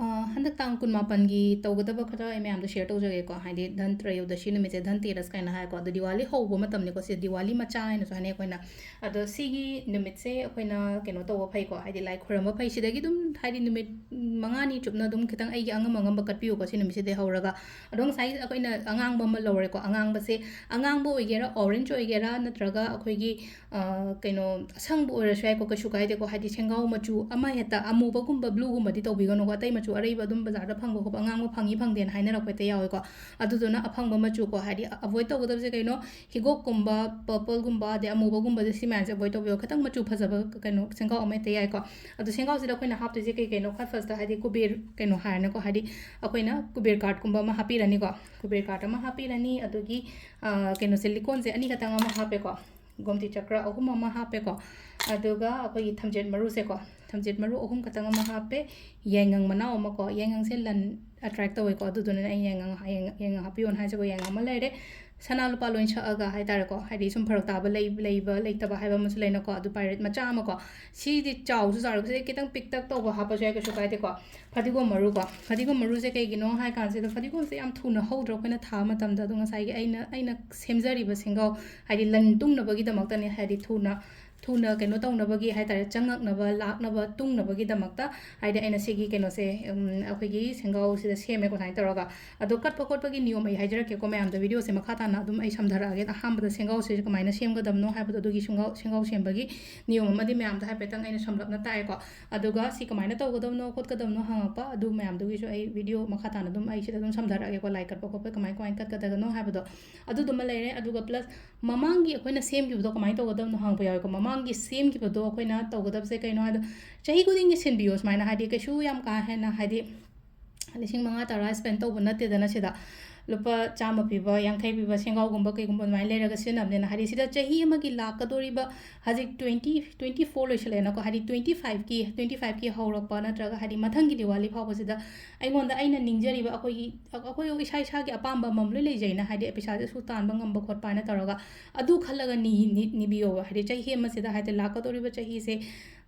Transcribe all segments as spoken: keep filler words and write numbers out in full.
ꯑ, ꯍꯟꯗꯛ ꯇꯥꯡ ꯀꯨꯟꯃꯥꯄꯟꯒꯤ ꯇꯧꯒꯗꯕ ꯈꯔ ꯑꯩ ꯃꯌꯥꯝꯗ share ꯇꯧꯖꯒꯦꯀꯣ꯫ ꯍꯥꯏꯗꯤ ꯙꯟ ꯇ꯭ꯔꯌꯣꯗꯁꯤ ꯅꯨꯃꯤꯠꯁꯦ ꯙꯟ ꯇꯦꯔꯁ ꯀꯥꯏꯅ ꯍꯥꯏꯀꯣ꯫ ꯑꯗꯣ ꯗꯤꯋꯥꯂꯤ ꯍꯧꯕ ꯃꯇꯝꯅꯤꯀꯣ, ꯁꯤ ꯗꯤꯋꯥꯂꯤ ꯃꯆꯥ ꯍꯥꯏꯅꯁꯨ ꯍꯥꯏꯅꯩ ꯑꯩꯈꯣꯏꯅ꯫ ꯑꯗꯣ ꯁꯤꯒꯤ ꯅꯨꯃꯤꯠꯁꯦ ꯑꯩꯈꯣꯏꯅ ꯀꯩꯅꯣ ꯇꯧꯕ ꯐꯩꯀꯣ, ꯍꯥꯏꯗꯤ ꯂꯥꯏ ꯈꯣꯏꯔꯝꯕ ꯐꯩ꯫ ꯁꯤꯗꯒꯤ ꯑꯗꯨꯝ ꯍꯥꯏꯗꯤ ꯅꯨꯃꯤꯠ ꯃꯉꯥꯅꯤ ꯆꯨꯞꯅ ꯑꯗꯨꯝ ꯈꯤꯇꯪ ꯑꯩꯒꯤ ꯑꯉꯝ ꯑꯉꯝꯕ ꯀꯠꯄꯤꯌꯨꯀꯣ ꯁꯤ ꯅꯨꯃꯤꯠꯁꯤꯗꯩ ꯍꯧꯔꯒ꯫ ꯑꯗꯣ ꯉꯁꯥꯏ ꯑꯩꯈꯣꯏꯅ ꯑꯉꯥꯡꯕ ꯑꯃ ꯂꯧꯔꯦꯀꯣ꯫ ꯑꯉꯥꯡꯕꯁꯦ, ꯑꯉꯥꯡꯕ ꯑꯣꯏꯒꯦꯔꯥ, orange ꯑꯣꯏꯒꯦꯔꯥ, ꯅꯠꯇ꯭ꯔꯒ ꯑꯩꯈꯣꯏꯒꯤ ꯑ, ꯀꯩꯅꯣ, ꯑꯁꯪꯕ ꯑꯣꯏꯔꯁꯨ ꯌꯥꯏꯀꯣ, ꯀꯩꯁꯨ ꯀꯥꯏꯗꯦꯀꯣ꯫ ꯍꯥꯏꯗꯤ ꯁꯦꯡꯒꯥꯎ ꯃꯆꯨ ꯑꯃ ꯍꯦꯛꯇ, ꯑꯃꯨꯕꯒꯨꯝꯕ, blueꯒꯨꯝꯕꯗꯤ ꯇꯧꯕꯤꯒꯅꯨꯀꯣ꯫ ꯑꯇꯩ ꯃꯆꯨ ꯑꯔꯩꯕ ꯑꯗꯨꯝ ꯕꯖꯥꯔꯗ ꯐꯪꯕ ꯈꯣꯠꯄ, ꯑꯉꯥꯡꯕ ꯐꯪꯉꯤ ꯐꯪꯗꯦꯅ ꯍꯥꯏꯅꯔꯛꯄ ꯍꯦꯛꯇ ꯌꯥꯎꯋꯦꯀꯣ꯫ ꯑꯗꯨꯗꯨꯅ ꯑꯐꯪꯕ ꯃꯆꯨꯀꯣ, ꯍꯥꯏꯗꯤ avoid ꯇꯧꯒꯗꯕꯁꯦ ꯀꯩꯅꯣ, ꯍꯤꯒꯣꯛꯀꯨꯝꯕ, purpleꯒꯨꯝꯕ, ꯑꯗꯩ ꯑꯃꯨꯕꯒꯨꯝꯕꯁꯦ, ꯁꯤ ꯃꯌꯥꯝꯁꯦ avoid ꯇꯧꯕꯤꯌꯣ꯫ ꯈꯤꯇꯪ ꯃꯆꯨ ꯐꯖꯕ ꯀꯩꯅꯣ ꯁꯦꯡꯒꯥꯎ ꯑꯃ ꯍꯦꯛꯇ ꯌꯥꯏꯀꯣ꯫ ꯑꯗꯣ ꯁꯦꯡꯒꯥꯎꯁꯤꯗ ꯑꯩꯈꯣꯏꯅ ꯍꯥꯞꯇꯣꯏꯁꯦ ꯀꯩ ꯀꯩꯅꯣ? ꯈ꯭ꯋꯥꯏ firstꯇ ꯍꯥꯏꯗꯤ ꯀꯨꯕꯦꯔ ꯀꯩꯅꯣ ꯍꯥꯏꯔꯅꯤꯀꯣ, ꯍꯥꯏꯗꯤ ꯑꯩꯈꯣꯏꯅ ꯀꯨꯕꯦꯔ cardꯀꯨꯝꯕ ꯑꯃ ꯍꯥꯞꯄꯤꯔꯅꯤꯀꯣ꯫ ꯀꯨꯕꯦꯔ card ꯑꯃ ꯍꯥꯞꯄꯤꯔꯅꯤ, ꯑꯗꯨꯒꯤ, ꯑ, ꯀꯩꯅꯣꯁꯦ, ꯂꯤꯛꯀꯣꯟꯁꯦ ꯑꯅꯤꯈꯛꯇꯪ ꯑꯃ ꯍꯥꯞꯄꯦꯀꯣ꯫ ꯒꯣꯃꯇꯤ ꯆꯀ꯭ꯔ ꯑꯍꯨꯝ ꯑꯃ ꯍꯥꯞꯄꯦꯀꯣ꯫ ꯑꯗꯨꯒ ꯑꯩꯈꯣꯏꯒꯤ ꯊꯝꯆꯦꯠ ꯃꯔꯨꯁꯦꯀꯣ, ꯊꯝꯆꯦꯠ ꯃꯔꯨ ꯑꯍꯨꯝ ꯈꯛꯇꯪ ꯑꯃ ꯍꯥꯞꯄꯦ꯫ ꯌꯥꯏꯉꯪ ꯃꯅꯥꯎ ꯑꯃꯀꯣ, ꯌꯥꯏꯉꯪꯁꯦ ꯂꯟ attract ꯇꯧꯋꯦꯀꯣ, ꯑꯗꯨꯗꯨꯅ ꯑꯩ ꯌꯥꯏꯉꯪ, ꯌꯥꯏꯉꯪ, ꯌꯥꯏꯉꯪ ꯍꯥꯞꯄꯤꯌꯣꯅ ꯍꯥꯏꯁꯦꯀꯣ꯫ ꯌꯥꯏꯉꯪ ꯑꯃ ꯂꯩꯔꯦ꯫ ꯁꯅꯥ ꯂꯨꯄꯥ ꯂꯣꯏ ꯁꯛꯑꯒ ꯍꯥꯏ ꯇꯥꯔꯦꯀꯣ, ꯍꯥꯏꯗꯤ ꯁꯨꯝ ꯐꯔꯛ ꯇꯥꯕ ꯂꯩ-, ꯂꯩꯕ ꯂꯩꯇꯕ ꯍꯥꯏꯕ ꯑꯃꯁꯨ ꯂꯩꯅꯀꯣ, ꯑꯗꯨ pirate ꯃꯆꯥ ꯑꯃꯀꯣ꯫ ꯁꯤꯗꯤ ꯆꯥꯎꯁꯨ ꯆꯥꯎꯔꯒ ꯁꯤꯗꯩ ꯈꯤꯇꯪ ꯄꯤꯛꯇꯛ ꯇꯧꯕ ꯍꯥꯞꯄꯁꯨ ꯌꯥꯏ, ꯀꯩꯁꯨ ꯀꯥꯏꯗꯦꯀꯣ꯫ ꯐꯗꯤꯒꯣꯝ ꯃꯔꯨꯀꯣ, ꯐꯗꯤꯒꯣꯝ ꯃꯔꯨꯁꯦ ꯀꯩꯒꯤꯅꯣ ꯍꯥꯏ ꯀꯥꯟꯁꯤꯗ ꯐꯗꯤꯒꯣꯝꯁꯦ ꯌꯥꯝ ꯊꯨꯅ ꯍꯧꯗ꯭ꯔꯣ ꯑꯩꯈꯣꯏꯅ ꯊꯥꯕ ꯃꯇꯝꯗ? ꯑꯗꯣ ꯉꯁꯥꯏꯒꯤ ꯑꯩꯅ, ꯑꯩꯅ ꯁꯦꯝꯖꯔꯤꯕ ꯁꯦꯡꯒꯥꯎ, ꯍꯥꯏꯗꯤ ꯂꯟ ꯇꯨꯡꯅꯕꯒꯤꯗꯃꯛꯇꯅꯦ, ꯍꯥꯏꯗꯤ ꯊꯨꯅ, ꯊꯨꯅ ꯀꯩꯅꯣ ꯇꯧꯅꯕꯒꯤ ꯍꯥꯏ ꯇꯥꯔꯦ, ꯆꯪꯉꯛꯅꯕ, ꯂꯥꯛꯅꯕ, ꯇꯨꯡꯅꯕꯒꯤꯗꯃꯛꯇ ꯍꯥꯏꯗꯤ ꯑꯩꯅ ꯁꯤꯒꯤ ꯀꯩꯅꯣꯁꯦ, ꯎꯝ, ꯑꯩꯈꯣꯏꯒꯤ ꯁꯦꯡꯒꯥꯎꯁꯤꯗ ꯁꯦꯝꯃꯦꯀꯣ, ꯁꯨꯃꯥꯏꯅ ꯇꯧꯔꯒ꯫ ꯑꯗꯣ ꯀꯠꯄ ꯈꯣꯠꯄꯒꯤ ꯅꯤꯌꯣꯝ ꯑꯩ ꯍꯥꯏꯖꯔꯛꯀꯦꯀꯣ ꯃꯌꯥꯝꯗ, videoꯁꯦ ꯃꯈꯥ ꯇꯥꯅ ꯑꯗꯨꯝ ꯑꯩ ꯁꯝꯊꯔꯛꯑꯒꯦ꯫ ꯑꯍꯥꯟꯕꯗ ꯁꯦꯡꯒꯥꯎꯁꯦ ꯀꯃꯥꯏꯅ ꯁꯦꯝꯒꯗꯕꯅꯣ ꯍꯥꯏꯕꯗꯣ, ꯑꯗꯨꯒꯤ ꯁꯦꯡꯒꯥꯎ, ꯁꯦꯡꯒꯥꯎ ꯁꯦꯝꯕꯒꯤ ꯅꯤꯌꯣꯝ ꯑꯃꯗꯤ ꯃꯌꯥꯝꯗ ꯍꯥꯏꯐꯦꯠꯇꯪ ꯑꯩꯅ ꯁꯝꯂꯞꯅ ꯇꯥꯛꯑꯦꯀꯣ꯫ ꯑꯗꯨꯒ ꯁꯤ ꯀꯃꯥꯏꯅ ꯇꯧꯒꯗꯕꯅꯣ ꯈꯣꯠꯀꯗꯕꯅꯣ ꯍꯪꯉꯛꯄ, ꯑꯗꯨ ꯃꯌꯥꯝꯗꯨꯒꯤꯁꯨ ꯑꯩ video ꯃꯈꯥ ꯇꯥꯅ ꯑꯗꯨꯝ ꯑꯩ ꯁꯤꯗ ꯑꯗꯨꯝ ꯁꯝꯊꯔꯛꯑꯒꯦꯀꯣ, ꯂꯥꯏ ꯀꯠꯄ ꯈꯣꯠꯄ ꯀꯃꯥꯏ, ꯀꯃꯥꯏꯅ ꯀꯠꯀꯗꯕꯅꯣ ꯍꯥꯏꯕꯗꯣ꯫ ꯑꯗꯨꯗꯨꯃ ꯂꯩꯔꯦ꯫ ꯑꯗꯨꯒ plus ꯃꯃꯥꯡꯒꯤ ꯑꯩꯈꯣꯏꯅ ꯁꯦꯝꯈꯤꯕꯗꯣ ꯀꯃꯥꯏꯅ ꯇꯧꯒꯗꯕꯅꯣ ꯍꯪꯉꯛꯄ ꯌꯥꯎꯋꯦꯀꯣ꯫ ꯃꯃꯥꯡꯒꯤ ꯁꯦꯝꯈꯤꯕꯗꯣ ꯑꯩꯈꯣꯏꯅ ꯇꯧꯒꯗꯕꯁꯦ ꯀꯩꯅꯣ ꯍꯥꯏꯗ, ꯆꯍꯤ ꯈꯨꯗꯤꯡꯒꯤ ꯁꯤꯟꯕꯤꯌꯣ ꯁꯨꯃꯥꯏꯅ, ꯍꯥꯏꯗꯤ ꯀꯩꯁꯨ ꯌꯥꯝ ꯀꯥ ꯍꯦꯟꯅ ꯍꯥꯏꯗꯤ ꯂꯤꯁꯤꯡ ꯃꯉꯥ ꯇꯔꯥ spend ꯇꯧꯕ ꯅꯠꯇꯦꯗꯅ ꯁꯤꯗ꯫ ꯂꯨꯄꯥ ꯆꯥꯝꯃ ꯄꯤꯕ, ꯌꯥꯡꯈꯩ ꯄꯤꯕ ꯁꯦꯡꯒꯥꯎꯒꯨꯝꯕ ꯀꯩꯒꯨꯝꯕ ꯑꯗꯨꯃꯥꯏꯅ ꯂꯩꯔꯒ ꯁꯤꯖꯤꯟꯅꯕꯅꯤꯅ, ꯍꯥꯏꯗꯤ ꯁꯤꯗ ꯆꯍꯤ ꯑꯃꯒꯤ ꯂꯥꯛꯀꯗꯧꯔꯤꯕ ꯍꯧꯖꯤꯛ twenty, twenty four ꯂꯣꯏꯁꯤꯜꯂꯛꯑꯦꯅꯀꯣ, ꯍꯥꯏꯗꯤ twenty fiveꯀꯤ, twenty fiveꯀꯤ ꯍꯧꯔꯛꯄ ꯅꯠꯇ꯭ꯔꯒ ꯍꯥꯏꯗꯤ ꯃꯊꯪꯒꯤ ꯗꯤꯋꯥꯂꯤ ꯐꯥꯎꯕꯁꯤꯗ ꯑꯩꯉꯣꯟꯗ ꯑꯩꯅ ꯅꯤꯡꯖꯔꯤꯕ ꯑꯩꯈꯣꯏꯒꯤ, ꯑꯩꯈꯣꯏ ꯏꯁꯥ ꯏꯁꯥꯒꯤ ꯑꯄꯥꯝꯕ ꯑꯃꯃꯝ ꯂꯣꯏ ꯂꯩꯖꯩꯅ, ꯍꯥꯏꯗꯤ ꯄꯩꯁꯥꯁꯦ ꯁꯨ ꯇꯥꯟꯕ ꯉꯝꯕ ꯈꯣꯠꯄ ꯍꯥꯏꯅ ꯇꯧꯔꯒ ꯑꯗꯨ ꯈꯜꯂꯒ ꯅꯤ-, ꯅꯤ-, ꯅꯤꯕꯤꯌꯣꯕ꯫ ꯍꯥꯏꯗꯤ ꯆꯍꯤ ꯑꯃꯁꯤꯗ ꯍꯥꯏꯗꯤ ꯂꯥꯛꯀꯗꯧꯔꯤꯕ ꯆꯍꯤꯁꯦ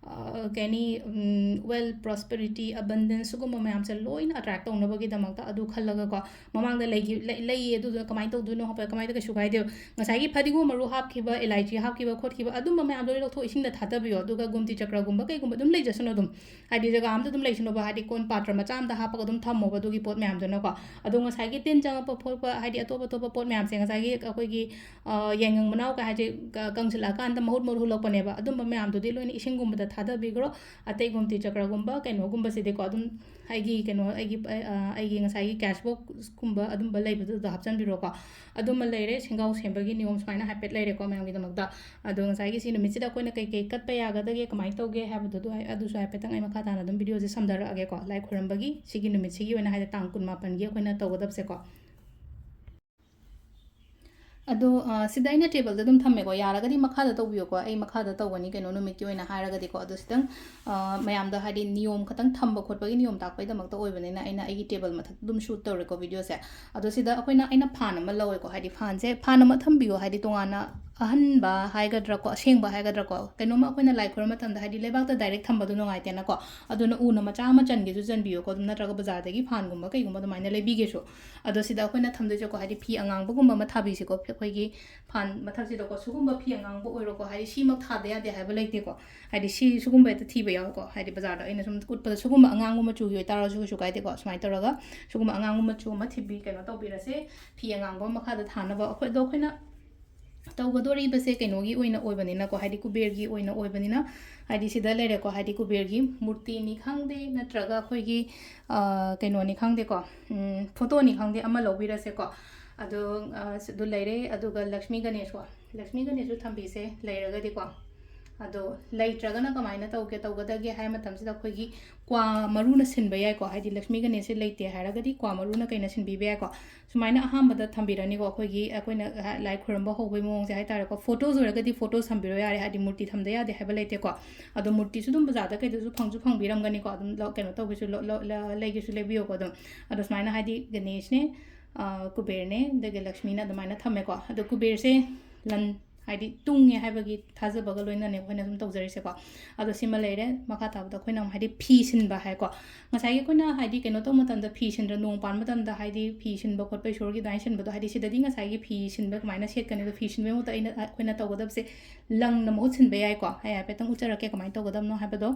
ꯀꯩ ꯍꯥꯏꯅꯤ, wealth, prosperity, abundance, ꯁꯤꯒꯨꯝꯕ ꯃꯌꯥꯝꯁꯦ ꯂꯣꯏꯅ attract ꯇꯧꯅꯕꯒꯤꯗꯃꯛꯇ ꯑꯗꯨ ꯈꯜꯂꯒꯀꯣ, ꯃꯃꯥꯡꯗ ꯂꯩꯈꯤ-, ꯂꯩ-, ꯂꯩꯌꯦ, ꯑꯗꯨꯗ ꯀꯃꯥꯏꯅ ꯇꯧꯗꯣꯏꯅꯣ ꯍꯥꯏꯕ, ꯀꯃꯥꯏꯅ ꯀꯩꯁꯨ ꯀꯥꯏꯗꯦꯕ꯫ ꯉꯁꯥꯏꯒꯤ ꯐꯗꯤꯒꯣꯝ ꯃꯔꯨ ꯍꯥꯞꯈꯤꯕ, ꯏꯂꯥꯏꯆꯤ ꯍꯥꯞꯈꯤꯕ ꯈꯣꯠꯈꯤꯕ, ꯑꯗꯨꯝꯕ ꯃꯌꯥꯝꯗꯣ ꯂꯣꯏ ꯂꯧꯊꯣꯛ, ꯏꯁꯤꯡꯗ ꯊꯥꯗꯕꯤꯌꯣ꯫ ꯑꯗꯨꯒ ꯒꯨꯝꯇꯤ ꯆꯀ꯭ꯔꯒꯨꯝꯕ ꯀꯩꯒꯨꯝꯕ ꯑꯗꯨꯝ ꯂꯩꯖꯁꯅꯨ ꯑꯗꯨꯝ꯫ ꯍꯥꯏꯗꯤ ꯖꯒꯥ ꯑꯝꯗ ꯑꯗꯨꯝ ꯂꯩꯁꯅꯣꯕ, ꯍꯥꯏꯗꯤ ꯀꯣꯟ ꯄꯥꯇ꯭ꯔ ꯃꯆꯥ ꯑꯝꯗ ꯍꯥꯞꯄꯒ ꯑꯗꯨꯝ ꯊꯝꯃꯣꯕ ꯑꯗꯨꯒꯤ ꯄꯣꯠ ꯃꯌꯥꯝꯗꯨꯅꯀꯣ꯫ ꯑꯗꯣ ꯉꯁꯥꯏꯒꯤ ꯇꯤꯟ ꯆꯪꯉꯛꯄ ꯈꯣꯠꯄ, ꯍꯥꯏꯗꯤ ꯑꯇꯣꯞ ꯑꯇꯣꯞꯄ ꯄꯣꯠ ꯃꯌꯥꯝꯁꯦ, ꯉꯁꯥꯏꯒꯤ ꯑꯩꯈꯣꯏꯒꯤ, ꯑ, ꯌꯥꯏꯉꯪ ꯃꯅꯥꯎ ꯀꯩ ꯍꯥꯏꯁꯦ, ꯀ-, ꯀꯪꯁꯤꯜꯂꯛꯑꯀꯥꯟꯗ ꯃꯍꯨꯠ ꯃꯍꯨꯠ ꯍꯨꯜꯂꯛꯄꯅꯦꯕ꯫ ꯑꯗꯨꯝꯕ ꯃꯌꯥꯝꯗꯨꯗꯤ ꯂꯣꯏꯅ ꯏꯁꯤꯡꯒꯨꯝꯕꯗ ꯊꯥꯗꯕꯤꯈ꯭ꯔꯣ꯫ ꯑꯇꯩ ꯒꯨꯝꯇꯤ ꯆꯀ꯭ꯔꯒꯨꯝꯕ ꯀꯩꯅꯣꯒꯨꯝꯕꯁꯤꯗꯤꯀꯣ, ꯑꯗꯨꯝ ꯑꯩꯒꯤ ꯀꯩꯅꯣ, ꯑꯩꯒꯤ, ꯑ, ꯑꯩꯒꯤ ꯉꯁꯥꯏꯒꯤ cash boxꯀꯨꯝꯕ ꯑꯗꯨꯝꯕ ꯂꯩꯕꯗꯨꯗ ꯍꯥꯞꯆꯤꯟꯕꯤꯔꯣꯀꯣ꯫ ꯑꯗꯨꯃ ꯂꯩꯔꯦ, ꯁꯦꯡꯒꯥꯎ ꯁꯦꯝꯕꯒꯤ ꯅꯤꯌꯣꯝ ꯁꯨꯃꯥꯏꯅ ꯍꯥꯏꯐꯦꯠ ꯂꯩꯔꯦꯀꯣ ꯃꯌꯥꯝꯒꯤꯗꯃꯛꯇ꯫ ꯑꯗꯣ ꯉꯁꯥꯏꯒꯤ ꯁꯤ ꯅꯨꯃꯤꯠꯁꯤꯗ ꯑꯩꯈꯣꯏꯅ ꯀꯩ ꯀꯩ ꯀꯠꯄ ꯌꯥꯒꯗꯒꯦ, ꯀꯃꯥꯏꯅ ꯇꯧꯒꯦ ꯍꯥꯏꯕꯗꯨ ꯑꯗꯨ ꯍꯥꯏ-, ꯑꯗꯨꯁꯨ ꯍꯥꯏꯐꯦꯠꯇꯪ ꯑꯩ ꯃꯈꯥ ꯇꯥꯅ ꯑꯗꯨꯝ videoꯁꯦ ꯁꯝꯊꯔꯛꯑꯒꯦꯀꯣ꯫ ꯂꯥꯏ ꯈꯨꯔꯝꯕꯒꯤ ꯁꯤꯒꯤ ꯅꯨꯃꯤꯠꯁꯤꯒꯤ ꯑꯣꯏꯅ ꯍꯥꯏꯗꯤ ꯇꯥꯡ ꯀꯨꯟꯃꯥꯄꯟꯒꯤ ꯑꯩꯈꯣꯏꯅ ꯇꯧꯒꯗꯕꯁꯦꯀꯣ꯫ ꯑꯗꯣ, ꯑ, ꯁꯤꯗ ꯑꯩꯅ tableꯗ ꯑꯗꯨꯝ ꯊꯝꯃꯦꯀꯣ꯫ ꯌꯥꯔꯒꯗꯤ ꯃꯈꯥꯗ ꯇꯧꯕꯤꯌꯣꯀꯣ꯫ ꯑꯩ ꯃꯈꯥꯗ ꯇꯧꯒꯅꯤ ꯀꯩꯅꯣ ꯅꯨꯃꯤꯠꯀꯤ ꯑꯣꯏꯅ ꯍꯥꯏꯔꯒꯗꯤꯀꯣ꯫ ꯑꯗꯣ ꯁꯤꯗꯪ, ꯑ, ꯃꯌꯥꯝꯗ ꯍꯥꯏꯗꯤ ꯅꯤꯌꯣꯝ ꯈꯇꯪ ꯊꯝꯕ ꯈꯣꯠꯄꯒꯤ ꯅꯤꯌꯣꯝ ꯇꯥꯛꯄꯒꯤꯗꯃꯛꯇ ꯑꯣꯏꯕꯅꯤꯅ ꯑꯩꯅ ꯑꯩꯒꯤ table ꯃꯊꯛꯇ ꯑꯗꯨꯝ shoot ꯇꯧꯔꯦꯀꯣ videoꯁꯦ꯫ ꯑꯗꯣ ꯁꯤꯗ ꯑꯩꯈꯣꯏꯅ, ꯑꯩꯅ ꯐꯥꯟ ꯑꯃ ꯂꯧꯋꯦꯀꯣ꯫ ꯍꯥꯏꯗꯤ ꯐꯥꯟꯁꯦ, ꯐꯥꯟ ꯑꯃ ꯊꯝꯕꯤꯌꯣ ꯍꯥꯏꯗꯤ ꯇꯣꯉꯥꯟꯅ ꯑꯍꯟꯕ ꯍꯥꯏꯒꯗ꯭ꯔꯥꯀꯣ, ꯑꯁꯦꯡꯕ ꯍꯥꯏꯒꯗ꯭ꯔꯥꯀꯣ, ꯀꯩꯅꯣꯝꯃ ꯑꯩꯈꯣꯏꯅ ꯂꯥꯏ ꯈꯨꯔꯨꯝꯕ ꯃꯇꯝꯗ ꯍꯥꯏꯗꯤ ꯂꯩꯕꯥꯛꯇ direct ꯊꯝꯕꯗꯣ ꯅꯨꯡꯉꯥꯏꯇꯦꯅꯀꯣ꯫ ꯑꯗꯨꯅ ꯎꯅ ꯃꯆꯥ ꯑꯃ ꯆꯟꯒꯦꯁꯨ ꯆꯟꯕꯤꯌꯣꯀꯣ꯫ ꯑꯗꯨꯝ ꯅꯠꯇ꯭ꯔꯒ ꯕꯖꯥꯔꯗꯒꯤ ꯐꯥꯟꯒꯨꯝꯕ ꯀꯩꯒꯨꯝꯕ ꯑꯗꯨꯃꯥꯏꯅ ꯂꯩꯕꯤꯒꯦꯁꯨ꯫ ꯑꯗꯣ ꯁꯤꯗ ꯑꯩꯈꯣꯏꯅ ꯊꯝꯗꯣꯏꯁꯦꯀꯣ, ꯍꯥꯏꯗꯤ ꯐꯤ ꯑꯉꯥꯡꯕꯒꯨꯝꯕ ꯑꯃ ꯊꯥꯕꯤꯁꯤꯀꯣ꯫ ꯑꯩꯈꯣꯏꯒꯤ ꯐꯥꯟ ꯃꯊꯛꯁꯤꯗꯀꯣ, ꯁꯤꯒꯨꯝꯕ ꯐꯤ ꯑꯉꯥꯡꯕ ꯑꯣꯏꯔꯣꯀꯣ, ꯍꯥꯏꯗꯤ ꯁꯤꯃꯛ ꯊꯥꯗ ꯌꯥꯗꯦ ꯍꯥꯏꯕ ꯂꯩꯇꯦꯀꯣ꯫ ꯍꯥꯏꯗꯤ ꯁꯤ, ꯁꯤꯒꯨꯝꯕ ꯍꯦꯛꯇ ꯊꯤꯕ ꯌꯥꯎꯋꯦꯀꯣ꯫ ꯍꯥꯏꯗꯤ ꯕꯖꯥꯔꯗ ꯑꯩꯅ ꯁꯨꯝ ꯎꯠꯄꯗ ꯁꯤꯒꯨꯝꯕ ꯑꯉꯥꯡꯕ ꯃꯆꯨꯒꯤ ꯑꯣꯏꯇꯥꯔꯁꯨ ꯀꯩꯁꯨ ꯀꯥꯏꯗꯦꯀꯣ꯫ ꯁꯨꯃꯥꯏꯅ ꯇꯧꯔꯒ ꯁꯤꯒꯨꯝꯕ ꯑꯉꯥꯡꯕ ꯃꯆꯨ ꯑꯃ ꯊꯤꯕꯤ-, ꯀꯩꯅꯣ ꯇꯧꯕꯤꯔꯁꯦ꯫ ꯐꯤ ꯑꯉꯥꯡꯕ ꯑꯃ ꯃꯈꯥꯗ ꯊꯥꯅꯕ꯫ ꯑꯩꯈꯣꯏ, ꯑꯗꯣ ꯑꯩꯈꯣꯏꯅ ꯇꯧꯒꯗꯣꯔꯤꯕꯁꯦ ꯀꯩꯅꯣꯒꯤ ꯑꯣꯏꯅ ꯑꯣꯏꯕꯅꯤꯅꯀꯣ, ꯍꯥꯏꯗꯤ ꯀꯨꯕꯦꯔꯒꯤ ꯑꯣꯏꯅ ꯑꯣꯏꯕꯅꯤꯅ, ꯍꯥꯏꯗꯤ ꯁꯤꯗ ꯂꯩꯔꯦꯀꯣ, ꯍꯥꯏꯗꯤ ꯀꯨꯕꯦꯔꯒꯤ ꯃꯨꯔꯇꯤꯅꯤ ꯈꯪꯗꯦ, ꯅꯠꯇ꯭ꯔꯒ ꯑꯩꯈꯣꯏꯒꯤ, ꯑ, ꯀꯩꯅꯣꯅꯤ ꯈꯪꯗꯦꯀꯣ, ꯎꯝ, photoꯅꯤ ꯈꯪꯗꯦ, ꯑꯃ ꯂꯧꯕꯤꯔꯁꯦꯀꯣ꯫ ꯑꯗꯣ, ꯑ, ꯑꯗꯨ ꯂꯩꯔꯦ꯫ ꯑꯗꯨꯒ ꯂꯛꯁꯃꯤ ꯒꯅꯦꯁꯀꯣ, ꯂꯛꯁꯃꯤ ꯒꯅꯦꯁꯁꯨ ꯊꯝꯕꯤꯁꯦ ꯂꯩꯔꯒꯗꯤꯀꯣ꯫ ꯑꯗꯣ ꯂꯩꯇ꯭ꯔꯒꯅ ꯀꯃꯥꯏꯅ ꯇꯧꯒꯦ, ꯇꯧꯒꯗꯒꯦ ꯍꯥꯏꯕ ꯃꯇꯝꯁꯤꯗ ꯑꯩꯈꯣꯏꯒꯤ ꯀ꯭ꯋꯥ ꯃꯔꯨꯅ ꯁꯤꯟꯕ ꯌꯥꯏꯀꯣ, ꯍꯥꯏꯗꯤ ꯂꯛꯁꯃꯤ ꯒꯅꯦꯁꯁꯦ ꯂꯩꯇꯦ ꯍꯥꯏꯔꯒꯗꯤ ꯀ꯭ꯋꯥ ꯃꯔꯨꯅ ꯀꯩꯅ ꯁꯤꯟꯕꯤꯕ ꯌꯥꯏꯀꯣ꯫ ꯁꯨꯃꯥꯏꯅ ꯑꯍꯥꯟꯕꯗ ꯊꯝꯕꯤꯔꯅꯤꯀꯣ꯫ ꯑꯩꯈꯣꯏꯒꯤ, ꯑꯩꯈꯣꯏꯅ ꯍꯥ-, ꯂꯥꯏ ꯈꯨꯔꯨꯝꯕ ꯍꯧꯕꯒꯤ ꯃꯑꯣꯡꯁꯦ ꯍꯥꯏꯇꯥꯔꯦꯀꯣ꯫ Photos ꯑꯣꯏꯔꯒꯗꯤ photos ꯊꯝꯕꯤꯔꯣ ꯌꯥꯔꯦ, ꯍꯥꯏꯗꯤ ꯃꯨꯔꯇꯤ ꯊꯝꯗ ꯌꯥꯗꯦ ꯍꯥꯏꯕ ꯂꯩꯇꯦꯀꯣ꯫ ꯑꯗꯣ ꯃꯨꯔꯇꯤꯁꯨ ꯑꯗꯨꯝ ꯕꯖꯥꯔꯗ ꯀꯩꯗꯁꯨ ꯐꯪꯁꯨ ꯐꯪꯕꯤꯔꯝꯒꯅꯤꯀꯣ꯫ ꯑꯗꯨꯝ ꯂꯧ-, ꯀꯩꯅꯣ ꯇꯧꯒꯦꯁꯨ ꯂꯧ-, ꯂꯧ-, ꯂ-, ꯂꯩꯒꯦꯁꯨ ꯂꯩꯕꯤꯌꯣꯀꯣ꯫ ꯑꯗꯨꯝ, ꯑꯗꯣ ꯁꯨꯃꯥꯏꯅ ꯍꯥꯏꯗꯤ ꯒꯅꯦꯁꯅꯦ, ꯑ, ꯀꯨꯕꯦꯔꯅꯦ, ꯑꯗꯒꯤ ꯂꯛꯁꯃꯤꯅ ꯑꯗꯨꯃꯥꯏꯅ ꯊꯝꯃꯦꯀꯣ꯫ ꯑꯗꯣ ꯀꯨꯕꯦꯔꯁꯦ ꯂꯟ-, ꯍꯥꯏꯗꯤ ꯇꯨꯡꯉꯦ ꯍꯥꯏꯕꯒꯤ ꯊꯥꯖꯕꯒ ꯂꯣꯏꯅꯅꯦ ꯑꯩꯈꯣꯏꯅ ꯁꯨꯝ ꯇꯧꯖꯔꯤꯁꯦꯀꯣ꯫ ꯑꯗꯣ ꯁꯤꯃ ꯂꯩꯔꯦ꯫ ꯃꯈꯥ ꯇꯥꯕꯗ ꯑꯩꯈꯣꯏꯅ ꯑꯃꯨꯛ ꯍꯥꯏꯗꯤ ꯐꯤ ꯁꯤꯟꯕ ꯍꯥꯏꯀꯣ꯫ ꯉꯁꯥꯏꯒꯤ ꯑꯩꯈꯣꯏꯅ ꯍꯥꯏꯗꯤ ꯀꯩꯅꯣ ꯇꯧꯕ ꯃꯇꯝꯗ, ꯐꯤ ꯁꯤꯟꯗ꯭ꯔ ꯅꯣꯡ ꯄꯥꯟꯕ ꯃꯇꯝꯗ ꯍꯥꯏꯗꯤ ꯐꯤ ꯁꯤꯟꯕ ꯈꯣꯠꯄ, ꯏꯁꯣꯔꯒꯤ ꯑꯗꯨꯃꯥꯏꯅ ꯁꯤꯟꯕꯗꯣ, ꯍꯥꯏꯗꯤ ꯁꯤꯗꯗꯤ ꯉꯁꯥꯏꯒꯤ ꯐꯤ ꯁꯤꯟꯕ ꯀꯃꯥꯏꯅ ꯁꯦꯠꯀꯅꯤ? ꯑꯗꯣ ꯐꯤ ꯁꯤꯟꯕꯒꯤ ꯃꯍꯨꯠꯇ ꯑꯩꯅ, ꯑꯩꯈꯣꯏꯅ ꯇꯧꯒꯗꯕꯁꯦ ꯂꯪꯅ ꯃꯍꯨꯠ ꯁꯤꯟꯕ ꯌꯥꯏꯀꯣ꯫ ꯑꯩ ꯍꯥꯏꯐꯦꯠꯇꯪ ꯎꯠꯆꯔꯛꯀꯦ ꯀꯃꯥꯏꯅ ꯇꯧꯒꯗꯕꯅꯣ ꯍꯥꯏꯕꯗꯣ꯫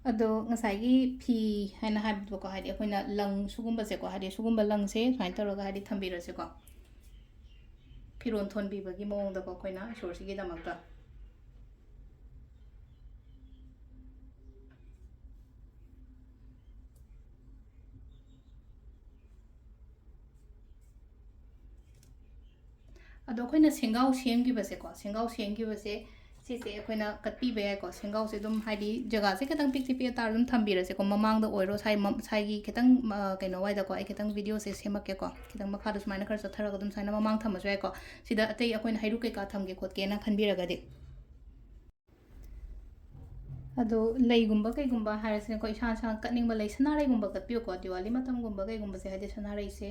ꯑꯗꯣ ꯉꯁꯥꯏꯒꯤ ꯐꯤ ꯍꯥꯏꯅ ꯍꯥꯏꯕꯗꯣꯀꯣ, ꯍꯥꯏꯗꯤ ꯑꯩꯈꯣꯏꯅ ꯂꯪ ꯁꯨꯒꯨꯝꯕꯁꯦꯀꯣ, ꯍꯥꯏꯗꯤ ꯁꯨꯒꯨꯝꯕ ꯂꯪꯁꯦ ꯁꯨꯃꯥꯏꯅ ꯇꯧꯔꯒ ꯍꯥꯏꯗꯤ ꯊꯝꯕꯤꯔꯁꯦꯀꯣ꯫ ꯐꯤꯔꯣꯟ ꯊꯣꯟꯕꯤꯕꯒꯤ ꯃꯑꯣꯡꯗꯀꯣ ꯑꯩꯈꯣꯏꯅ ꯏꯁꯣꯔꯁꯤꯒꯤꯗꯃꯛꯇ꯫ ꯑꯗꯣ ꯑꯩꯈꯣꯏꯅ ꯁꯦꯡꯒꯥꯎ ꯁꯦꯝꯈꯤꯕꯁꯦꯀꯣ, ꯁꯦꯡꯒꯥꯎ ꯁꯦꯝꯈꯤꯕꯁꯦ ꯁꯤꯁꯦ ꯑꯩꯈꯣꯏꯅ ꯀꯠꯄꯤꯕ ꯌꯥꯏꯀꯣ꯫ ꯁꯦꯡꯒꯥꯎꯁꯦ ꯑꯗꯨꯝ ꯍꯥꯏꯗꯤ ꯖꯒꯥꯁꯦ ꯈꯤꯇꯪ ꯄꯤꯛꯇꯤ ꯄꯤꯛ ꯇꯥꯔ ꯑꯗꯨꯝ ꯊꯝꯕꯤꯔꯁꯦꯀꯣ꯫ ꯃꯃꯥꯡꯗ ꯑꯣꯏꯔꯣ, ꯁꯥꯏ ꯃ-, ꯁꯥꯏꯒꯤ ꯈꯤꯇꯪ, ꯑ, ꯀꯩꯅꯣ ꯋꯥꯏꯗꯀꯣ, ꯑꯩ ꯈꯤꯇꯪ ꯚꯤꯗꯤꯑꯣꯁꯦ ꯁꯦꯝꯃꯛꯀꯦꯀꯣ꯫ ꯈꯤꯇꯪ ꯃꯈꯥꯗ ꯁꯨꯃꯥꯏꯅ ꯈꯔ ꯆꯠꯊꯔꯒ ꯑꯗꯨꯝ ꯁꯨꯃꯥꯏꯅ ꯃꯃꯥꯡ ꯊꯝꯃꯁꯨ ꯌꯥꯏꯀꯣ꯫ ꯁꯤꯗ ꯑꯇꯩ ꯑꯩꯈꯣꯏꯅ ꯍꯩꯔꯨꯛ ꯀꯩꯀꯥ ꯊꯝꯒꯦ ꯈꯣꯠꯀꯦꯅ ꯈꯟꯕꯤꯔꯒꯗꯤ꯫ ꯑꯗꯣ ꯂꯩꯒꯨꯝꯕ ꯀꯩꯒꯨꯝꯕ ꯍꯥꯏꯔꯁꯤꯅꯦꯀꯣ, ꯏꯁꯥ ꯏꯁꯥꯅ ꯀꯠꯅꯤꯡꯕ ꯂꯩ, ꯁꯅꯥꯔꯩꯒꯨꯝꯕ ꯀꯠꯄꯤꯌꯨꯀꯣ꯫ ꯗꯤꯋꯥꯂꯤ ꯃꯇꯝꯒꯨꯝꯕ ꯀꯩꯒꯨꯝꯕꯁꯦ ꯍꯥꯏꯗꯤ ꯁꯅꯥꯔꯩꯁꯦ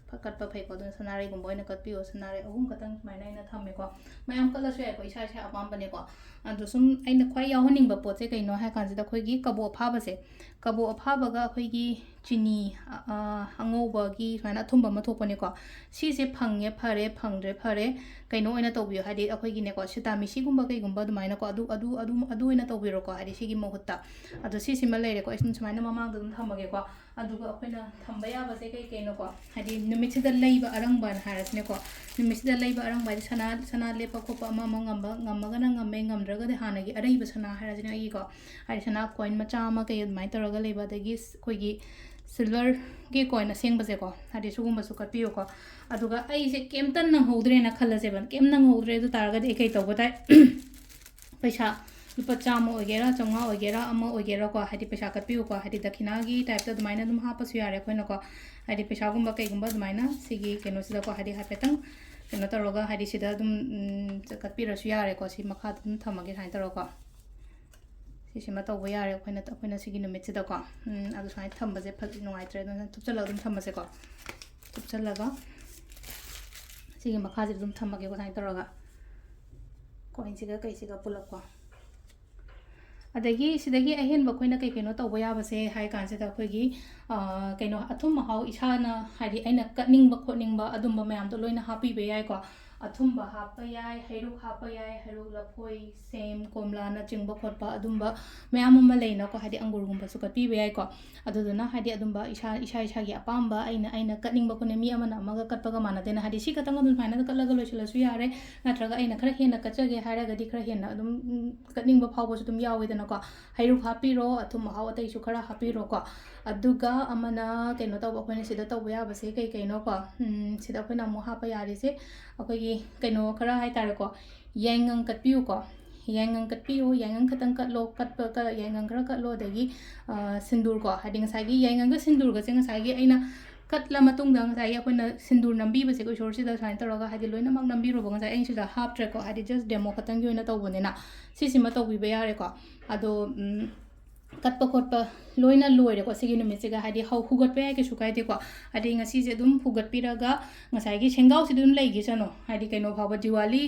ꯐ-, ꯀꯠꯄ ꯐꯩꯀꯣ꯫ ꯑꯗꯨꯅ ꯁꯅꯥꯔꯩꯒꯨꯝꯕ ꯑꯣꯏꯅ ꯀꯠꯄꯤꯌꯣ꯫ ꯁꯅꯥꯔꯩ ꯑꯍꯨꯝ ꯈꯛꯇꯪ ꯁꯨꯃꯥꯏꯅ ꯑꯩꯅ ꯊꯝꯃꯦꯀꯣ꯫ ꯃꯌꯥꯝ ꯀꯠꯂꯁꯨ ꯌꯥꯏꯀꯣ, ꯏꯁꯥ ꯏꯁꯥ ꯑꯄꯥꯝꯕꯅꯦꯀꯣ꯫ ꯑꯗꯣ ꯁꯨꯝ ꯑꯩꯅ ꯈ꯭ꯋꯥꯏ ꯌꯥꯎꯍꯟꯅꯤꯡꯕ ꯄꯣꯠꯁꯦ ꯀꯩꯅꯣ ꯍꯥꯏ ꯀꯥꯟꯁꯤꯗ ꯑꯩꯈꯣꯏꯒꯤ ꯀꯕꯣꯛ ꯑꯐꯥꯕꯁꯦ, ꯀꯕꯣꯛ ꯑꯐꯥꯕꯒ ꯑꯩꯈꯣꯏꯒꯤ ꯆꯤꯅꯤ, ꯑ, ꯑ, ꯑꯉꯧꯕꯒꯤ ꯁꯨꯃꯥꯏꯅ ꯑꯊꯨꯝꯕ ꯑꯃ ꯊꯣꯛꯄꯅꯦꯀꯣ꯫ ꯁꯤꯁꯦ ꯐꯪꯉꯦ ꯐꯔꯦ, ꯐꯪꯗ꯭ꯔꯦ ꯐꯔꯦ, ꯀꯩꯅꯣ ꯑꯣꯏꯅ ꯇꯧꯕꯤꯌꯣ, ꯍꯥꯏꯗꯤ ꯑꯩꯈꯣꯏꯒꯤꯅꯦꯀꯣ, ꯁꯤꯇꯥꯃꯤꯁꯤꯒꯨꯝꯕ ꯀꯩꯒꯨꯝꯕ ꯑꯗꯨꯃꯥꯏꯅꯀꯣ, ꯑꯗꯨ, ꯑꯗꯨ, ꯑꯗꯨ, ꯑꯗꯨ ꯑꯣꯏꯅ ꯇꯧꯕꯤꯔꯣꯀꯣ, ꯍꯥꯏꯗꯤ ꯁꯤꯒꯤ ꯃꯍꯨꯠꯇ꯫ ꯑꯗꯣ ꯁꯤꯁꯤꯃ ꯂꯩꯔꯦꯀꯣ, ꯑꯩ ꯁꯨꯝ ꯁꯨꯃꯥꯏꯅ ꯃꯃꯥꯡꯗ ꯑꯗꯨꯝ ꯊꯝꯃꯒꯦꯀꯣ꯫ ꯑꯗꯨꯒ ꯑꯩꯈꯣꯏꯅ ꯊꯝꯕ ꯌꯥꯕꯁꯦ ꯀꯩ ꯀꯩꯅꯣꯀꯣ, ꯍꯥꯏꯗꯤ ꯅꯨꯃꯤꯠꯁꯤꯗ ꯂꯩꯕ ꯑꯔꯪꯕꯅ ꯍꯥꯏꯔꯁꯤꯅꯦꯀꯣ, ꯅꯨꯃꯤꯠꯁꯤꯗ ꯂꯩꯕ ꯑꯔꯪꯕ ꯍꯥꯏꯗꯤ ꯁꯅꯥ, ꯁꯅꯥ ꯂꯦꯞꯄ ꯈꯣꯠꯄ ꯑꯃ ꯑꯃ ꯉꯝꯕ, ꯉꯝꯃꯒꯅ ꯉꯝꯃꯦ, ꯉꯝꯗ꯭ꯔꯒꯗꯤ ꯍꯥꯟꯅꯒꯤ ꯑꯔꯩꯕ ꯁꯅꯥ ꯍꯥꯏꯔꯁꯤꯅꯦ ꯑꯩꯒꯤꯀꯣ, ꯍꯥꯏꯗꯤ ꯁꯅꯥ ꯀꯣꯏꯟ ꯃꯆꯥ ꯑꯃ ꯀꯩ ꯑꯗꯨꯃꯥꯏꯅ ꯇꯧꯔꯒ ꯂꯩꯕ, ꯑꯗꯒꯤ ꯁ-, ꯑꯩꯈꯣꯏꯒꯤ ꯁꯤꯜꯚꯔꯒꯤ ꯀꯣꯏꯟ ꯑꯁꯦꯡꯕꯁꯦꯀꯣ, ꯍꯥꯏꯗꯤ ꯁꯤꯒꯨꯝꯕꯁꯨ ꯀꯠꯄꯤꯌꯨꯀꯣ꯫ ꯑꯗꯨꯒ ꯑꯩꯁꯦ ꯀꯩꯝꯇ ꯅꯪꯍꯧꯗ꯭ꯔꯦꯅ ꯈꯜꯂꯁꯦꯕ, ꯀꯩꯝ ꯅꯪꯍꯧꯗ꯭ꯔꯦ ꯑꯗꯨ ꯇꯥꯔꯒꯗꯤ ꯑꯩ ꯀꯩ ꯇꯧꯕ ꯇꯥꯏ? ꯄꯩꯁꯥ ꯂꯨꯄꯥ ꯆꯥꯝꯃ ꯑꯣꯏꯒꯦꯔꯥ, ꯆꯥꯝꯃꯉꯥ ꯑꯣꯏꯒꯦꯔꯥ, ꯑꯃ ꯑꯣꯏꯒꯦꯔꯥꯀꯣ, ꯍꯥꯏꯗꯤ ꯄꯩꯁꯥ ꯀꯠꯄꯤꯌꯨꯀꯣ, ꯍꯥꯏꯗꯤ ꯗꯈꯤꯅꯥꯒꯤ ꯇꯥꯏꯞꯇ ꯑꯗꯨꯃꯥꯏꯅ ꯑꯗꯨꯝ ꯍꯥꯞꯄꯁꯨ ꯌꯥꯔꯦ ꯑꯩꯈꯣꯏꯅꯀꯣ, ꯍꯥꯏꯗꯤ ꯄꯩꯁꯥꯒꯨꯝꯕ ꯀꯩꯒꯨꯝꯕ ꯑꯗꯨꯃꯥꯏꯅ ꯁꯤꯒꯤ ꯀꯩꯅꯣꯁꯤꯗꯀꯣ, ꯍꯥꯏꯗꯤ ꯍꯥꯏꯐꯦꯠꯇꯪ ꯀꯩꯅꯣ ꯇꯧꯔꯒ, ꯍꯥꯏꯗꯤ ꯁꯤꯗ ꯑꯗꯨꯝ, ꯎꯝ, ꯀꯠꯄꯤꯔꯁꯨ ꯌꯥꯔꯦꯀꯣ꯫ ꯁꯤ ꯃꯈꯥꯗ ꯑꯗꯨꯝ ꯊꯝꯃꯒꯦ ꯁꯨꯃꯥꯏꯅ ꯇꯧꯔꯒꯀꯣ꯫ ꯁꯤꯁꯤꯃ ꯇꯧꯕ ꯌꯥꯔꯦ ꯑꯩꯈꯣꯏꯅ, ꯑꯩꯈꯣꯏꯅ ꯁꯤꯒꯤ ꯅꯨꯃꯤꯠꯁꯤꯗꯀꯣ꯫ ꯎꯝ, ꯑꯗꯨ ꯁꯨꯃꯥꯏꯅ ꯊꯝꯕꯁꯦ ꯐ-, ꯅꯨꯡꯉꯥꯏꯇ꯭ꯔꯦ, ꯑꯗꯨꯅ ꯊꯨꯞꯆꯜꯂꯒ ꯑꯗꯨꯝ ꯊꯝꯃꯁꯦꯀꯣ꯫ ꯊꯨꯞꯆꯜꯂꯒ ꯁꯤꯒꯤ ꯃꯈꯥꯁꯤꯗ ꯑꯗꯨꯝ ꯊꯝꯃꯒꯦꯀꯣ, ꯁꯨꯃꯥꯏꯅ ꯇꯧꯔꯒ꯫ ꯀꯣꯏꯟꯁꯤꯒ ꯀꯩꯁꯤꯒ ꯄꯨꯂꯞꯀꯣ꯫ ꯑꯗꯒꯤ ꯁꯤꯗꯒꯤ ꯑꯍꯦꯟꯕ ꯑꯩꯈꯣꯏꯅ ꯀꯩ ꯀꯩꯅꯣ ꯇꯧꯕ ꯌꯥꯕꯁꯦ ꯍꯥꯏ ꯀꯥꯟꯁꯤꯗ, ꯑꯩꯈꯣꯏꯒꯤ, ꯑ, ꯀꯩꯅꯣ, ꯑꯊꯨꯝ ꯑꯍꯥꯎ ꯏꯁꯥꯅ, ꯍꯥꯏꯗꯤ, ꯑꯩꯅ ꯀꯠꯅꯤꯡꯕ ꯈꯣꯠꯅꯤꯡꯕ ꯑꯗꯨꯝꯕ ꯃꯌꯥꯝꯗꯣ ꯂꯣꯏꯅ ꯍꯥꯞꯄꯤꯕ ꯌꯥꯏꯀꯣ꯫ ꯑꯊꯨꯝꯕ ꯍꯥꯞꯄ ꯌꯥꯏ, ꯍꯩꯔꯨꯛ ꯍꯥꯞꯄ ꯌꯥꯏ, ꯍꯩꯔꯨꯛ, ꯂꯐꯣꯏ, ꯁꯦꯝ, ꯀꯣꯝꯂꯥꯅꯆꯤꯡꯕ ꯈꯣꯠꯄ ꯑꯗꯨꯝꯕ ꯃꯌꯥꯝ ꯑꯃ ꯂꯩꯅꯀꯣ, ꯍꯥꯏꯗꯤ, ꯑꯪꯒꯨꯔꯒꯨꯝꯕꯁꯨ ꯀꯠꯄꯤꯕ ꯌꯥꯏꯀꯣ꯫ ꯑꯗꯨꯗꯨꯅ, ꯍꯥꯏꯗꯤ, ꯑꯗꯨꯝꯕ ꯏꯁꯥ, ꯏꯁꯥ ꯏꯁꯥꯒꯤ ꯑꯄꯥꯝꯕ, ꯑꯩꯅ, ꯑꯩꯅ ꯀꯠꯅꯤꯡꯕ ꯈꯣꯠꯅꯤꯡ-, ꯃꯤ ꯑꯃꯅ ꯑꯃꯒ ꯀꯠꯄꯒ ꯃꯥꯟꯅꯗꯦꯅ, ꯍꯥꯏꯗꯤ, ꯁꯤ ꯈꯛꯇꯪ ꯑꯗꯨꯝ ꯁꯨꯃꯥꯏꯅ ꯀꯠꯂꯒ ꯂꯣꯏꯁꯤꯜꯂꯁꯨ ꯌꯥꯔꯦ, ꯅꯠꯇ꯭ꯔꯒ ꯑꯩꯅ ꯈꯔ ꯍꯦꯟꯅ ꯀꯠꯆꯒꯦ ꯍꯥꯏꯔꯒꯗꯤ ꯈꯔ ꯍꯦꯟꯅ ꯑꯗꯨꯝ, ꯎꯝ, ꯀꯠꯅꯤꯡꯕ ꯐꯥꯎꯕꯁꯨ ꯑꯗꯨꯝ ꯌꯥꯎꯋꯦꯗꯅꯀꯣ꯫ ꯍꯩꯔꯨꯛ ꯍꯥꯞꯄꯤꯔꯣ, ꯑꯊꯨꯝ ꯑꯍꯥꯎ ꯑꯇꯩꯁꯨ ꯈꯔ ꯍꯥꯞꯄꯤꯔꯣꯀꯣ꯫ ꯑꯗꯨꯒ ꯑꯃꯅ ꯀꯩꯅꯣ ꯇꯧꯕ, ꯑꯩꯈꯣꯏꯅ ꯁꯤꯗ ꯇꯧꯕ ꯌꯥꯕꯁꯦ ꯀꯩ ꯀꯩꯅꯣꯀꯣ? ꯎꯝ, ꯁꯤꯗ ꯑꯩꯈꯣꯏꯅ ꯑꯃꯨꯛ ꯍꯥꯞꯄ ꯌꯥꯔꯤꯁꯦ, ꯑꯩꯈꯣꯏꯒꯤ ꯀꯩꯅꯣ ꯈꯔ ꯍꯥꯏꯇꯥꯔꯦꯀꯣ, ꯌꯥꯏꯉꯪ ꯀꯠꯄꯤꯌꯨꯀꯣ꯫ ꯌꯥꯏꯉꯪ ꯀꯠꯄꯤꯌꯨ, ꯌꯥꯏꯉꯪ ꯈꯛꯇꯪ ꯀꯠꯂꯣ, ꯀꯠꯄ, ꯀ-, ꯌꯥꯏꯉꯪ ꯈꯔ ꯀꯠꯂꯣ, ꯑꯗꯒꯤ, ꯑ, ꯁꯤꯟꯗꯨꯔꯀꯣ, ꯍꯥꯏꯗꯤ ꯉꯁꯥꯏꯒꯤ ꯌꯥꯏꯉꯪꯒ ꯁꯤꯟꯗꯨꯔꯒꯁꯦ ꯉꯁꯥꯏꯒꯤ ꯑꯩꯅ ꯀꯠꯂ ꯃꯇꯨꯡꯗ ꯉꯁꯥꯏꯒꯤ ꯑꯩꯈꯣꯏꯅ ꯁꯤꯟꯗꯨꯔ ꯅꯝꯕꯤꯕꯁꯦ, ꯑꯩꯈꯣꯏ ꯁꯣꯔꯁꯤꯗ ꯁꯨꯃꯥꯏꯅ ꯇꯧꯔꯒ, ꯍꯥꯏꯗꯤ, ꯂꯣꯏꯅꯃꯛ ꯅꯝꯕꯤꯔꯨꯕ, ꯉꯁꯥꯏ ꯑꯩꯅ ꯁꯤꯗ ꯍꯥꯞꯇ꯭ꯔꯦꯀꯣ, ꯍꯥꯏꯗꯤ, just demo ꯈꯛꯇꯪꯒꯤ ꯑꯣꯏꯅ ꯇꯧꯕꯅꯤꯅ꯫ ꯁꯤꯁꯤꯃ ꯇꯧꯕꯤꯕ ꯌꯥꯔꯦꯀꯣ꯫ ꯑꯗꯣ, ꯎꯝ, ꯀꯠꯄ ꯈꯣꯠꯄ ꯂꯣꯏꯅ ꯂꯣꯏꯔꯦꯀꯣ ꯁꯤꯒꯤ ꯅꯨꯃꯤꯠꯁꯤꯒ, ꯍꯥꯏꯗꯤ, ꯍꯧ-, ꯍꯨꯒꯠꯄ ꯌꯥꯏ, ꯀꯩꯁꯨ ꯀꯥꯏꯗꯦꯀꯣ꯫ ꯍꯥꯏꯗꯤ, ꯉꯁꯤꯁꯦ ꯑꯗꯨꯝ ꯍꯨꯒꯠꯄꯤꯔꯒ ꯉꯁꯥꯏꯒꯤ ꯁꯦꯡꯒꯥꯎꯁꯤꯗꯤ ꯑꯗꯨꯝ ꯂꯩꯈꯤꯁꯅꯨ, ꯍꯥꯏꯗꯤ, ꯀꯩꯅꯣ ꯐꯥꯎꯕ, ꯗꯤꯋꯥꯂꯤ,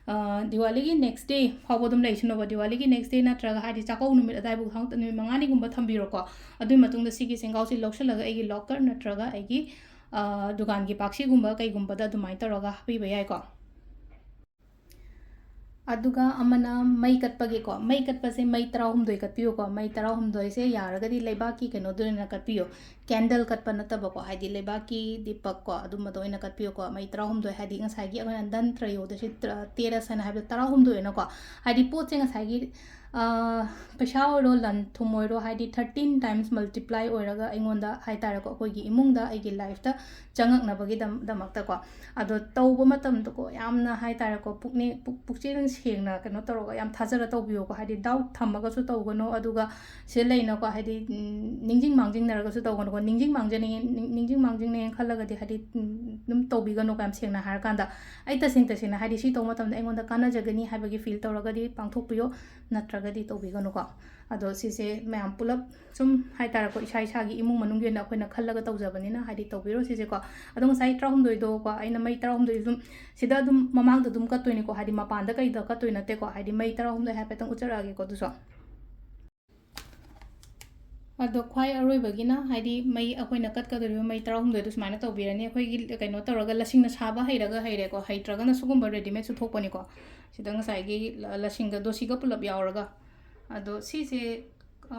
ꯑ, ꯗꯤꯋꯥꯂꯤꯒꯤ next day ꯐꯥꯎꯕ ꯑꯗꯨꯝ ꯂꯩꯁꯅꯣꯕ꯫ ꯗꯤꯋꯥꯂꯤꯒꯤ next day ꯅꯠꯇ꯭ꯔꯒ, ꯍꯥꯏꯗꯤ, ꯆꯥꯛꯀꯧ ꯅꯨꯃꯤꯠ ꯑꯗꯥꯏꯕꯨ ꯍꯥꯡ-, ꯅꯨꯃꯤꯠ ꯃꯉꯥꯅꯤꯒꯨꯝꯕ ꯊꯝꯕꯤꯔꯣꯀꯣ꯫ ꯑꯗꯨꯒꯤ ꯃꯇꯨꯡꯗ ꯁꯤꯒꯤ ꯁꯦꯡꯒꯥꯎꯁꯤ ꯂꯧꯁꯤꯜꯂꯒ ꯑꯩꯒꯤ locker ꯅꯠꯇ꯭ꯔꯒ ꯑꯩꯒꯤ, ꯑ, ꯗꯨꯀꯥꯟꯒꯤ ꯄꯥꯛꯁꯤꯒꯨꯝꯕ ꯀꯩꯒꯨꯝꯕꯗ ꯑꯗꯨꯃꯥꯏꯅ ꯇꯧꯔꯒ ꯍꯥꯞꯄꯤꯕ ꯌꯥꯏꯀꯣ꯫ ꯑꯗꯨꯒ ꯑꯃꯅ ꯃꯩ ꯀꯠꯄꯒꯤꯀꯣ, ꯃꯩ ꯀꯠꯄꯁꯦ ꯃꯩ ꯇꯔꯥꯍꯨꯝꯗꯣꯏ ꯀꯠꯄꯤꯌꯨꯀꯣ꯫ ꯃꯩ ꯇꯔꯥꯍꯨꯝꯗꯣꯏꯁꯦ ꯌꯥꯔꯒꯗꯤ ꯂꯩꯕꯥꯛꯀꯤ ꯀꯩꯅꯣꯗꯨꯗ ꯑꯣꯏꯅ ꯀꯠꯄꯤꯌꯨ, candle ꯀꯠꯄ ꯅꯠꯇꯕꯀꯣ, ꯍꯥꯏꯗꯤ ꯂꯩꯕꯥꯛꯀꯤ ꯗꯤꯄꯛꯀꯣ, ꯑꯗꯨꯝꯕꯗ ꯑꯣꯏꯅ ꯀꯠꯄꯤꯌꯨꯀꯣ꯫ ꯃꯩ ꯇꯔꯥꯍꯨꯝꯗꯣꯏ, ꯍꯥꯏꯗꯤ ꯉꯁꯥꯏꯒꯤ ꯑꯩꯈꯣꯏꯅ ꯙꯟ ꯇ꯭ꯔꯌꯣꯗꯁꯤ, ꯇ꯭ꯔ-, ꯇꯦꯔꯁ ꯍꯥꯏꯅ ꯍꯥꯏꯕꯗꯣ ꯇꯔꯥꯍꯨꯝꯗꯣꯏ ꯑꯣꯏꯅꯀꯣ, ꯍꯥꯏꯗꯤ ꯄꯣꯠꯁꯦ ꯉꯁꯥꯏꯒꯤ, ꯑ, ꯄꯩꯁꯥ ꯑꯣꯏꯔꯣ, ꯂꯟ ꯊꯨꯝ ꯑꯣꯏꯔꯣ, ꯍꯥꯏꯗꯤ thirteen times multiply ꯑꯣꯏꯔꯒ ꯑꯩꯉꯣꯟꯗ ꯍꯥꯏꯇꯥꯔꯦꯀꯣ, ꯑꯩꯈꯣꯏꯒꯤ ꯏꯃꯨꯡꯗ, ꯑꯩꯒꯤ life ꯇ ꯆꯪꯉꯛꯅꯕꯒꯤꯗꯝ-, ꯗꯃꯛꯇꯀꯣ꯫ ꯑꯗꯣ ꯇꯧꯕ ꯃꯇꯝꯗꯀꯣ, ꯌꯥꯝꯅ ꯍꯥꯏꯇꯥꯔꯦꯀꯣ, ꯄꯨꯛꯅꯤꯡ, ꯄꯨꯛ-, ꯄꯨꯛꯆꯦꯜ ꯁꯦꯡꯅ ꯀꯩꯅꯣ ꯇꯧꯔꯒ, ꯌꯥꯝ ꯊꯥꯖꯔ ꯇꯧꯕꯤꯌꯣꯀꯣ꯫ ꯍꯥꯏꯗꯤ, doubt ꯊꯝꯃꯒꯁꯨ ꯇꯧꯒꯅꯣ, ꯑꯗꯨꯒ ꯁꯤꯗ ꯂꯩꯅꯀꯣ, ꯍꯥꯏꯗꯤ, ꯎꯝ, ꯅꯤꯡꯁꯤꯡ ꯃꯥꯡꯖꯤꯡꯅꯔꯒꯁꯨ ꯇꯧꯒꯅꯨꯀꯣ꯫ ꯅꯤꯡꯁꯤꯡ ꯃꯥꯡꯖꯤꯡꯅꯩ, ꯅꯤꯡ-, ꯅꯤꯡꯁꯤꯡ ꯃꯥꯡꯖꯤꯡꯅꯩ ꯈꯜꯂꯒꯗꯤ, ꯍꯥꯏꯗꯤ, ꯎꯝ, ꯑꯗꯨꯝ ꯇꯧꯕꯤꯒꯅꯨꯀꯣ, ꯌꯥꯝ ꯁꯦꯡꯅ ꯍꯥꯏꯔꯀꯥꯟꯗ꯫ ꯑꯩ ꯇꯁꯦꯡ ꯇꯁꯦꯡꯅ, ꯍꯥꯏꯗꯤ, ꯁꯤ ꯇꯧꯕ ꯃꯇꯝꯗ ꯑꯩꯉꯣꯟꯗ ꯀꯥꯟꯅꯖꯒꯅꯤ ꯍꯥꯏꯕꯒꯤ feel ꯇꯧꯔꯒꯗꯤ ꯄꯥꯡꯊꯣꯛꯄꯤꯌꯣ, ꯅꯠꯇ꯭ꯔꯒꯗꯤ ꯇꯧꯕꯤꯒꯅꯨꯀꯣ꯫ ꯑꯗꯣ ꯁꯤꯁꯦ ꯃꯌꯥꯝ ꯄꯨꯂꯞ ꯁꯨꯝ ꯍꯥꯏꯇꯥꯔꯦꯀꯣ, ꯏꯁꯥ ꯏꯁꯥꯒꯤ ꯏꯃꯨꯡ ꯃꯅꯨꯡꯒꯤ ꯑꯣꯏꯅ ꯑꯩꯈꯣꯏꯅ ꯈꯜꯂꯒ ꯇꯧꯖꯕꯅꯤꯅ, ꯍꯥꯏꯗꯤ, ꯇꯧꯕꯤꯔꯣ ꯁꯤꯁꯦꯀꯣ꯫ ꯑꯗꯣ ꯉꯁꯥꯏ ꯇꯔꯥꯍꯨꯝꯗꯣꯏꯗꯣꯀꯣ, ꯑꯩꯅ ꯃꯩ ꯇꯔꯥꯍꯨꯝꯗꯣꯏ ꯑꯗꯨꯝ ꯁꯤꯗ ꯑꯗꯨꯝ ꯃꯃꯥꯡꯗ ꯑꯗꯨꯝ ꯀꯠꯇꯣꯏꯅꯤꯀꯣ, ꯍꯥꯏꯗꯤ ꯃꯄꯥꯟꯗ ꯀꯩꯗ ꯀꯠꯇꯣꯏ ꯅꯠꯇꯦꯀꯣ, ꯍꯥꯏꯗꯤ ꯃꯩ ꯇꯔꯥꯍꯨꯝꯗꯣꯏ ꯍꯥꯏꯐꯦꯠꯇꯪ ꯎꯠꯆꯔꯛꯑꯒꯦꯀꯣ ꯑꯗꯨꯁꯨ꯫ ꯑꯗꯣ ꯈ꯭ꯋꯥꯏ ꯑꯔꯣꯏꯕꯒꯤꯅ, ꯍꯥꯏꯗꯤ ꯃꯩ ꯑꯩꯈꯣꯏꯅ ꯀꯠꯀꯗꯧꯔꯤꯕ ꯃꯩ ꯇꯔꯥꯍꯨꯝꯗꯣꯏꯗꯣ ꯁꯨꯃꯥꯏꯅ ꯇꯧꯕꯤꯔꯅꯤ꯫ ꯑꯩꯈꯣꯏꯒꯤ ꯀꯩꯅꯣ ꯇꯧꯔꯒ ꯂꯁꯤꯡꯅ ꯁꯥꯕ ꯍꯩꯔꯒ ꯍꯩꯔꯦꯀꯣ, ꯍꯩꯇ꯭ꯔꯒꯅ ꯁꯤꯒꯨꯝꯕ readymade ꯁꯨ ꯊꯣꯛꯄꯅꯤꯀꯣ꯫ ꯁꯤꯗ ꯉꯁꯥꯏꯒꯤ ꯂ-, ꯂꯁꯤꯡꯒ ꯗꯣꯁꯤꯒ ꯄꯨꯂꯞ ꯌꯥꯎꯔꯒ꯫ ꯑꯗꯣ ꯁꯤꯁꯦ, ꯑ,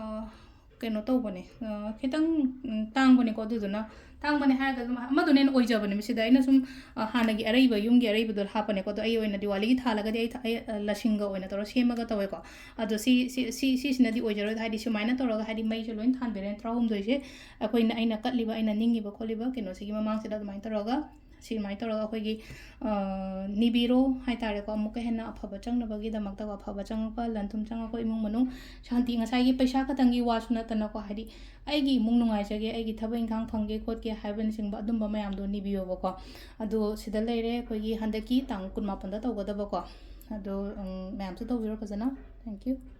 ꯀꯩꯅꯣ ꯇꯧꯕꯅꯦ, ꯑ, ꯈꯤꯇꯪ, ꯎꯝ, ꯇꯥꯡꯕꯅꯦꯀꯣ꯫ ꯑꯗꯨꯗꯨꯅ ꯇꯥꯡꯕꯅꯦ ꯍꯥꯏꯔꯒ ꯑꯗꯨꯝ ꯑꯃꯗꯨꯅ ꯍꯦꯟꯅ ꯑꯣꯏꯖꯕꯅꯦ꯫ ꯁꯤꯗ ꯑꯩꯅ ꯁꯨꯝ, ꯑ, ꯍꯥꯟꯅꯒꯤ ꯑꯔꯩꯕ, ꯌꯨꯝꯒꯤ ꯑꯔꯩꯕꯗꯣ ꯍꯥꯞꯄꯅꯦꯀꯣ꯫ ꯑꯗꯣ ꯑꯩ ꯑꯣꯏꯅ ꯗꯤꯋꯥꯂꯤꯒꯤ ꯊꯥꯜꯂꯒꯗꯤ ꯑꯩ ꯊ-, ꯑꯩ, ꯑ, ꯂꯁꯤꯡꯒ ꯑꯣꯏꯅ ꯇꯧꯔ ꯁꯦꯝꯃꯒ ꯇꯧꯋꯦꯀꯣ꯫ ꯑꯗꯣ ꯁꯤ, ꯁꯤ, ꯁꯤ, ꯁꯤꯁꯤꯅꯗꯤ ꯑꯣꯏꯖꯔꯣꯏ, ꯍꯥꯏꯗꯤ ꯁꯨꯃꯥꯏꯅ ꯇꯧꯔꯒ, ꯍꯥꯏꯗꯤ ꯃꯩꯁꯦ ꯂꯣꯏ ꯊꯥꯟꯕꯤꯔꯦ ꯇꯔꯥꯍꯨꯝꯗꯣꯏꯁꯦ꯫ ꯑꯩꯈꯣꯏꯅ, ꯑꯩꯅ ꯀꯠꯂꯤꯕ, ꯑꯩꯅ ꯅꯤꯡꯉꯤꯕ ꯈꯣꯠꯂꯤꯕ ꯀꯩꯅꯣꯁꯤꯒꯤ ꯃꯃꯥꯡꯁꯤꯗ ꯑꯗꯨꯃꯥꯏꯅ ꯇꯧꯔꯒ, ꯁꯤ ꯑꯗꯨꯃꯥꯏꯅ ꯇꯧꯔꯒ ꯑꯩꯈꯣꯏꯒꯤ, ꯑ, ꯅꯤꯕꯤꯔꯣ ꯍꯥꯏꯇꯥꯔꯦꯀꯣ꯫ ꯑꯃꯨꯛꯀ ꯍꯦꯟꯅ ꯑꯐꯕ ꯆꯪꯅꯕꯒꯤꯗꯃꯛꯇꯀꯣ, ꯑꯐꯕ ꯆꯪꯉꯛꯄ, ꯂꯟ ꯊꯨꯝ ꯆꯪꯉꯛꯄ, ꯏꯃꯨꯡ ꯃꯅꯨꯡ ꯁꯥꯟꯇꯤ, ꯉꯁꯥꯏꯒꯤ ꯄꯩꯁꯥ ꯈꯛꯇꯪꯒꯤ ꯋꯥꯁꯨ ꯅꯠꯇꯅꯀꯣ, ꯍꯥꯏꯗꯤ ꯑꯩꯒꯤ ꯏꯃꯨꯡ ꯅꯨꯡꯉꯥꯏꯖꯒꯦ, ꯑꯩꯒꯤ ꯊꯕꯛ ꯏꯪꯈꯥꯡ ꯐꯪꯒꯦ ꯈꯣꯠꯀꯦ ꯍꯥꯏꯕꯅꯆꯤꯡꯕ ꯑꯗꯨꯝꯕ ꯃꯌꯥꯝꯗꯣ ꯅꯤꯕꯤꯌꯣꯕꯀꯣ꯫ ꯑꯗꯣ ꯁꯤꯗ ꯂꯩꯔꯦ, ꯑꯩꯈꯣꯏꯒꯤ ꯍꯟꯗꯛꯀꯤ ꯇꯥꯡ ꯀꯨꯟꯃꯥꯄꯟꯗ ꯇꯧꯒꯗꯕꯀꯣ꯫ ꯑꯗꯣ, ꯎꯝ, ꯃꯌꯥꯝꯁꯨ ꯇꯧꯕꯤꯔꯣ ꯐꯖꯅ꯫ Thank you꯫